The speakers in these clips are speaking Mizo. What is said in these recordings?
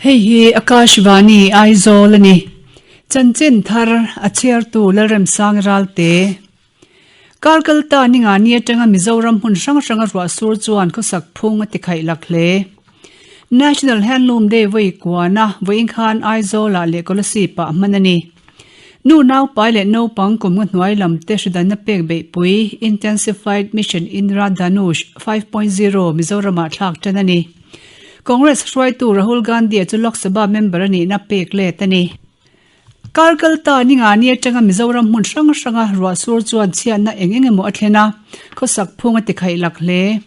Hei hi Akashvani Aizawl a ni. Chanchin thar a chhiartu Lalremsang Ralte. Kar kalta ningani atanga Mizoram hmun hrang hranga ruah sur chuan khawsak phung a ti khaih lak hle. National Handloom Day vawi kuana vawiin khan Aizawlah leh Kolasib-ah hman a ni. Nu naupai leh naupang kum nga hnuai lam te hridanna pek beihpui Intensified Mission Indra Dhanush 5.0 Mizoramah thlak tan a ni. Congress hruaitu Rahul Gandhi-a chu Lok Sabha member a nihna pek let a ni. Kar kalta ningani atanga Mizoram hmun hrang hranga ruah sur chuan chhiatna eng eng emaw a thlen a, khawsak phung a tikhaih lak hle.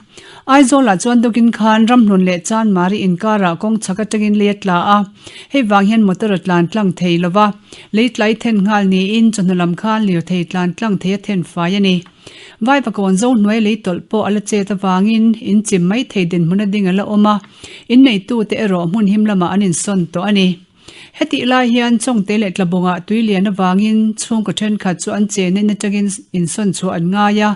Aizawlah chuan dawkin khan ramhlun leh Chanmari inkarah kawng chhak atangin lei a tla a, hei vang hian motor a tlan tlang thei lo va, lei tlai then nghal niin chawhnu lam khan lirthei tlan tlang thei a then fai a ni. Vaivakawn zo hnuai lei tawlh pawh a la chet avangin in chim mai thei dinhmun a ding a la awm a, inneitute erawh hmun him lamah an insawn tawh a ni. Hetih lai hian Chawngte leh Tlabawngah tui lian avangin chhungkaw thenkhat chu an chen in atangin insawn chhuah an ngai a.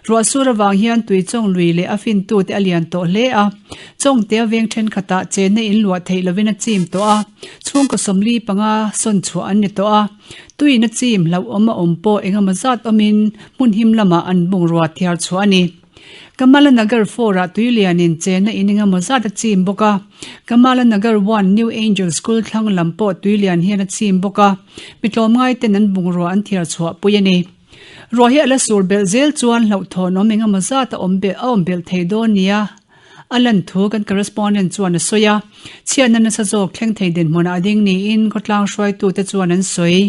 Ruah sur avang hian tui chawng lui leh a fintute a lian tawh hle a. Chawngtea veng thenkhatah chenna in luah theih lovin a chim tawh a, chhungkaw 45 sawn chhuah an ni tawh a. Tuiin a chim hlauhawm a awm pawh engemaw zat awmin hmun him lamah an bungrua thiar chhuah a ni. Kamala Nagar 4 ah tui lianin chenna in engemaw zat a chim bawk a. Kamala Nagar 1 New Angel School thlang lam pawh tui lian hian a chim bawk a, mi tlawmngai ten an bungrua an thiar chhuah pui a ni. Ruah hi a la sur belh zel chuan hlauhthawn awm engemaw zat a awm belh a awm belh thei dawn nia a lan thu kan correspondent chuan a sawi a. Chhiatna nasa zawk thleng thei dinhmunah a ding niin khawtlang hruaitute chuan an sawi.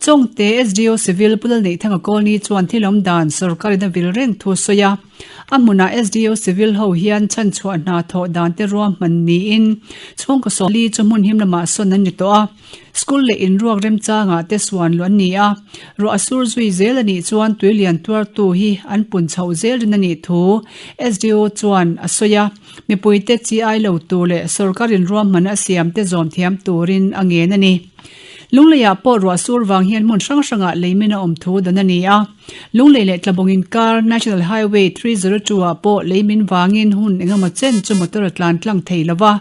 Chawngte SDO Civil Pu Lalneihthanga Kawlni chuan thil awm dan sorkarin a vil reng thu a sawi a. A hmunah SDO Civil ho hian chhanchhuah hna thawh dan te ruahman niin chhungkaw 40 chu hmun him lamah sawn an ni tawh a. School leh inruak remchangah te suan luh an ni a. Ruah a sur zui zel a nih chuan tui lian tuartu hi an pun chhoh zel rin a nih thu SDO chuan a sawi a. Mipuite chi ai lo tur leh sorkarin ruahman a siam te zawm thiam turin a ngen a ni. Lungleiah pawh ruah sur vang hian hmun hrang hrangah leimin a awm thu dan a ni a. Lunglei leh Tlabawng inkar National Highway 302 ah pawh leimin vangin hun engemaw chen chu motor a tlan tlang thei lo va.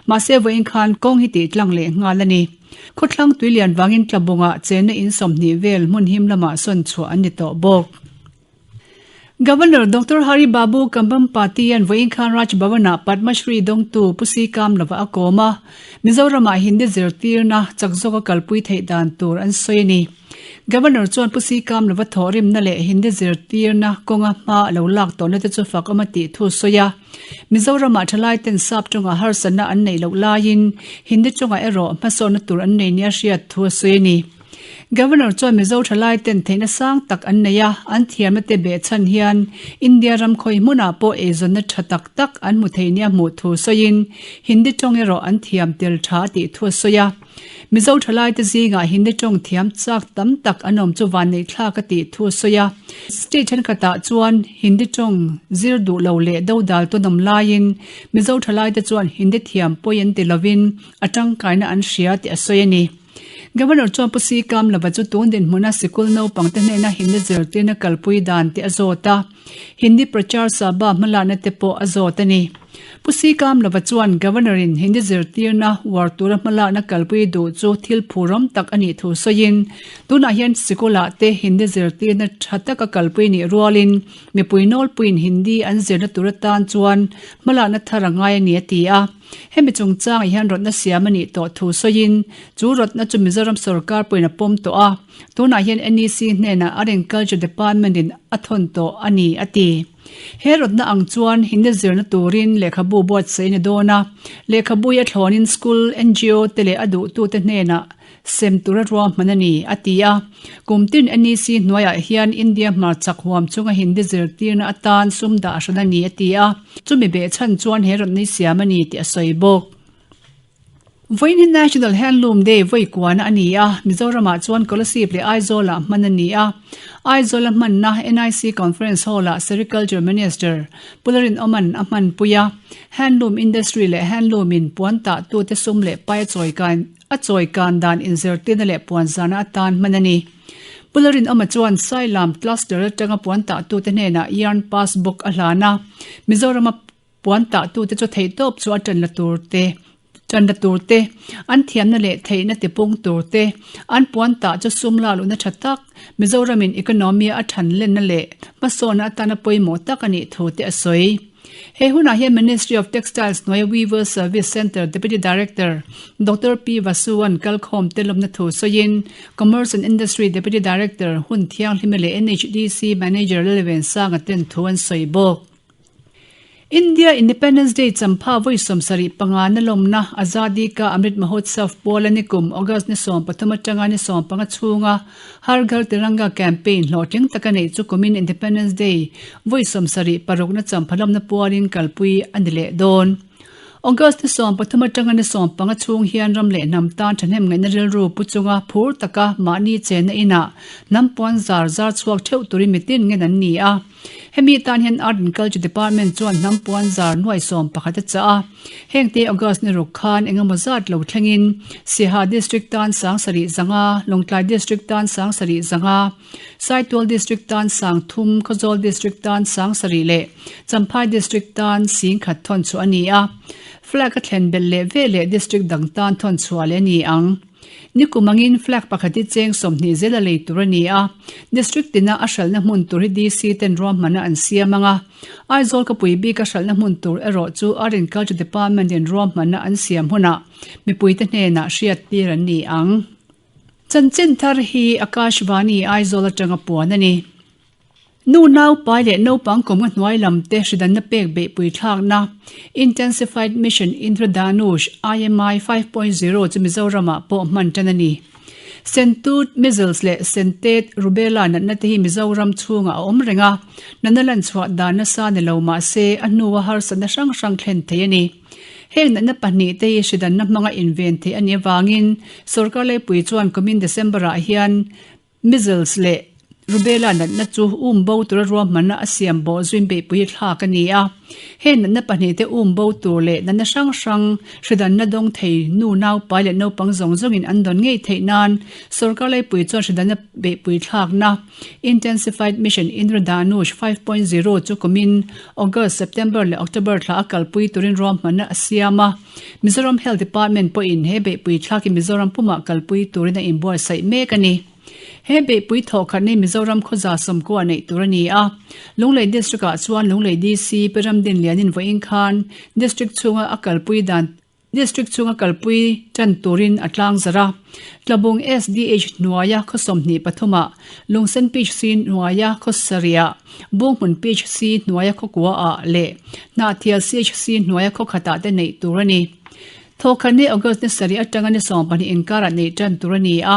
Mahse vawiin khan kawng hi tih tlang leh nghal a ni. Khawthlang tuilian vangin Tlabawngah chenna in 20 vel hmun him lamah sawn chhuah an ni tawh bawk. Governor Doctor Hari Babu Kambhampati hian vawiin khan Raj Bhavan-ah Padma Shri dawngtu Pu Si Kam lova a kawm a, Mizoramah Hindi zirtirna chak zawka kalpui theih dan tur an sawi a ni. Governor chuan Pu Si Kam lova thawhrimna leh Hindi zirtirna kawnga hma a lo lak tawhna te chu fak awm a tih thu sawi a. Mizoramah thalaiten sap tawngah harsatna an neih loh laiin Hindi tawngah erawh hmasawnna tur an nei nia hriat thu a sawi a ni. Governor chuan Mizo thalai ten theihna sang tak an nei a, an thiamna te beh chhan hian India ram khawi hmunah pawh eizawnna tha tak tak an hmu thei nia hmuh thu sawiin Hindi tawng erawh an thiam tel tha a tih thu a sawi a. Mizo thalai te zingah Hindi tawng thiam chak tam tak an awm chu vanneih thlak a tih thu a sawi a. State thenkhatah chuan Hindi tawng zir duh lo leh dodal tawn awm laiin Mizo thalai te chuan Hindi thiam pawi an ti lovin a tangkaina an hria tih a sawi a ni. Governor chuan Pu Si Kam lova chu tun dinhmuna sikul naupangte hnena Hindi zirtirna kalpui dan te a zawt a, Hindi Prachar Sabha hmalakna te pawh a zawt a ni. Pu Si Kam lova chuan Governor-in Hindi zirtirna uar tura hmalakna kalpui duh chu thil phurawm tak a nih thu sawiin, tunah hian sikulah te Hindi zirtirna tha taka kalpui nih rualin mipui nawlpuiin Hindi an zirna tur atan chuan hmalakna thar a ngai a ni a ti a. Hemi chungchangah hian rawtna siam a nih tawh thu sawiin, chu rawtna chu Mizoram sorkar pawhin a pawm tawh a, tunah hian NEC hnenah Agriculture Department-in a thawn tawh a ni, a ti. He rawtna ang chuan Hindi zirna turin lehkhabu buatsaih a ni dawn a, lehkhabu hi a thlawnin school, ngo te leh a duhtute hnenah Sem tura ruahman a ni, a ti a. Kum tin NEC hnuaiah hian India hmarchhak huam chunga Hindi zirtirna atan sum dah hran a ni, a ti a. Chumi behchhan chuan he rawn nei siam a ni tih a sawi bawk. Vawiin hi National Handloom Day vawi kuana a ni a, Mizoramah chuan Kolasib leh Aizawlah hman a ni a. Aizawla hmanna NIC Conference Hall-ah Sericulture Minister Pu Larinawma'n a hmanpui a. Handloom Industry leh Handloom-in puan tahtute sum leh pai a chawikai A chawi kan dan inzirtirna leh puan zana atan hman a ni. Pu Larinawma chuan Sailam Cluster atanga puan tahtute hnenah Yarn Pass Book a hlan a, Mizorama puan tahtute chu theihtawp chu a tan la tur te Ṭanna tur te, an thiamna leh theihna tipung tur te, an puan tah chu sum lak luhna ṭha tak, Mizoramin economy a ṭhan lenna leh hmasawnna atana pawimawh tak a nih thu te a sawi. He hunah hian Ministry of Textiles hnuaia Weaver Service Centre Deputy Director Doctor P Vasuan kalkhawm te lawmna thu sawiin Commerce and Industry Deputy Director Hun Thianghlima leh NHDC Manager Lalvensanga ten thu an sawi bawk. India Independence Day champha vawi 75 na lawmna Azadi Ka Amrit Mahotsav puala nikum August ni 13 atanga ni 15 chhunga Har Ghar Tiranga campaign hlawhtling taka neih chu kumin Independence Day vawi 76 na champha lawmna pualin kalpui a ni leh dawn. August ni 13 atanga ni 15 chhung hian ram leh hnam tan thahnem ngaihna rilru pu chunga phur taka mahni chenna inah hnam puan zar zar chhuak theuh turin mitin ngen an ni a. Hemi tan hian Art and Culture Department chuan hnam puan zar nuai 11 a chah a. Hengte August ni ruk khan engemaw zat lo thlengin Siaha District tan 7500, Lawngtlai District tan 7500, Saitual District tan 3000, Khawzawl District tan 7000 leh Champhai District tan 10,000 thawn chhuah a ni a. Flag a thlen belh leh veleh District dang tan thawn chhuah leh a ni ang. Nikum angin flag pakhat hi cheng 20 zel a lei tur a ni a, District tina a hralhna hmun tur hi DC ten ruahmanna an siam ang a, Aizawl khawpui bika hralhna hmun tur erawh chu Art and Culture Department in ruahmanna an siam hunah mipuite hnenah hriattir an ni ang. Chanchin thar hi Akashvani Aizawl atanga puan a ni. Nu nau pai leh naupang kawmnga hnuai lam te hridanna pek beihpui thlakna Intensified Mission Indradhanush, IMI, 5.0 chu Mizoramah pawh hman tan a ni. Sentut, measles, leh Sentet, rubella, natna te hi Mizoram chhungah a awm reng a, natna lan chhuah dan nasa ni lo mah se a hnua harsatna hrang hrang thlen thei a ni. Heng natna pahnih te hi hridanna hmanga inven theih a nih avangin sorkar leipui chuan kumin December-ah hian Measles leh Rubella natna chu um bo tura ruahmanna a siam bawh zuin beihpui hi thlak a ni a. Heng natna pahnihte um bo tur leh natna hrang hrang hridanna dawng thei nu naupai leh naupang zawng zawngin an dawn ngei theih nan sorkar leipui chuan hridanna beihpui thlakna Intensified Mission Indradhanush 5.0 chu kumin August, September leh October thla a kalpui turin ruahmanna a siam a. Mizoram Health Department pawhin he beihpui thlakin Mizoram pumah kalpui turin a inbuatsaih mek a ni. He beihpui thawhkhat hi Mizoram khawza sawmkua neih tur a ni a. Lunglei District-ah chuan Lunglei DC Pi Ramdinlianin vawiin khan District chhunga a kalpui dan District chhunga kalpui tan turin a tlangzarh a. Tlabung SDH hnuaia khaw 23 ah, Lungsen PHC hnuaia khaw sarih ah, Bunghmun PHC hnuaia khaw kua ah leh Hnahthial CHC hnuaia khaw khatah te neih tur a ni. Thawhkhat ni August ni sarih atanga ni 12 inkarah neih tan tur a ni a,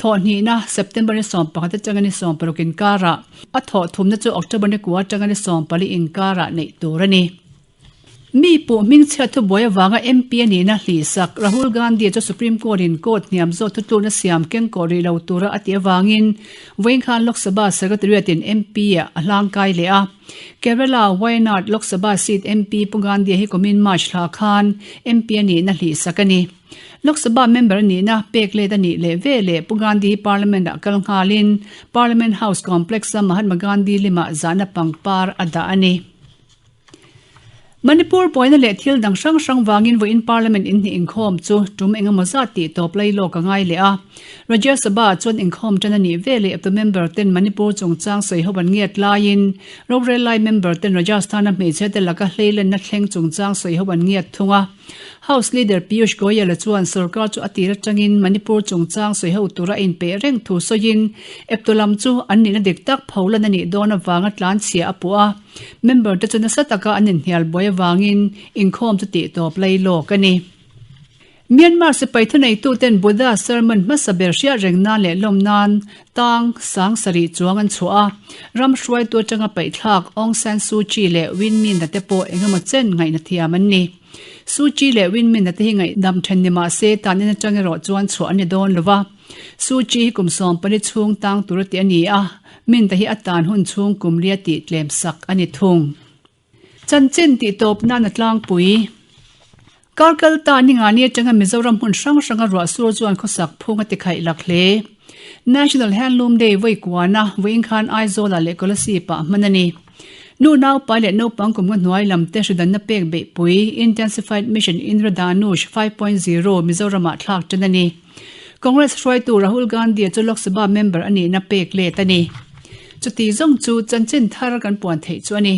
thawhhnihna September ni 11 atanga ni 16 inkarah, a thawhthumna chu October ni kua atanga ni 14 inkarah neih tur a ni. Mi puh hmingchhiat thubuai avanga MP a nihna hlihsak Rahul Gandhi chu Supreme Court-in court hniam zawk thutlukna siam kengkawh rih lo tura a tih avangin vawiin khan Lok Sabha Secretariat-in MP-ah a hlangkai leh a. Kerala Wayanad Lok Sabha seat MP Pu Gandhi hi kumin March thla khan MP a nihna hlihsak a ni. Lok Sabha member a nihna pek let a nih leh veleh Pu Gandhi hi Parliament-ah kal nghalin Parliament House Complex-a Mahatma Gandhi limah zahna pangpar a dah a ni. Manipur buaina leh thil dang hrang hrang vangin vawiin Parliament inhnih inkhawm chu tum engemaw zat tih tawp lai lawk a ngai leh a. Rajya Sabha chuan inkhawm tan a nih veleh eptu member ten Manipur chungchang sawi ho an ngiat laiin rorel lai member ten Rajasthan-a hmeichhia te laka hleilenna thleng chungchang sawi ho an ngiat thung a. House Leader Piyush Goyal-a chuan sorkar chu a tir atangin Manipur chungchang sawi ho tura a inpeih reng thu sawiin eptu lam chu an nihna dik tak pholan a nih dawn avanga tlanchhia a puh a. Member te chu nasa taka an inhnial buai avangin inkhawm chu tih tawp lai lawk a ni. Myanmar sipai thuneituten Buddha sermon hmasa ber hriat reng nan leh lawm nan tang 7000 chuang an chhuah a, ram hruaitu atanga paihthlak Aung San Suu Kyi leh Win Myint-a te pawh engemaw chen ngaihna thiam an ni. Suu Kyi leh Win Myint-a te hi ngaihdam then ni mah se tanin atang erawh chuan chhuah an ni dawn lo va. Suu Kyi hi kum 14 chhung tang tur a ti a ni a, Minta hi a tan hun chhung kum lia tih tlem sak a ni thung. Chanchin tih tawp nan a tlangpui. Kar kal ta ningani atanga Mizoram hmun hrang hranga ruah sur chuan khawsak phung a ti khaih lak hle. National Handloom Day vawi kuana vawiin khan Aizawlah leh Kolasib-ah hman a ni. Nu naupai leh naupang kum nga hnuai lam te hridanna pek beihpui Intensified Mission Indradhanush 5.0 Mizoramah thlak ṭan a ni. Congress hruaitu Rahul Gandhi-a chu Lok Sabha member a nihna pek let a ni. Chuti zawng chu chanchin thar kan puan theih chu a ni.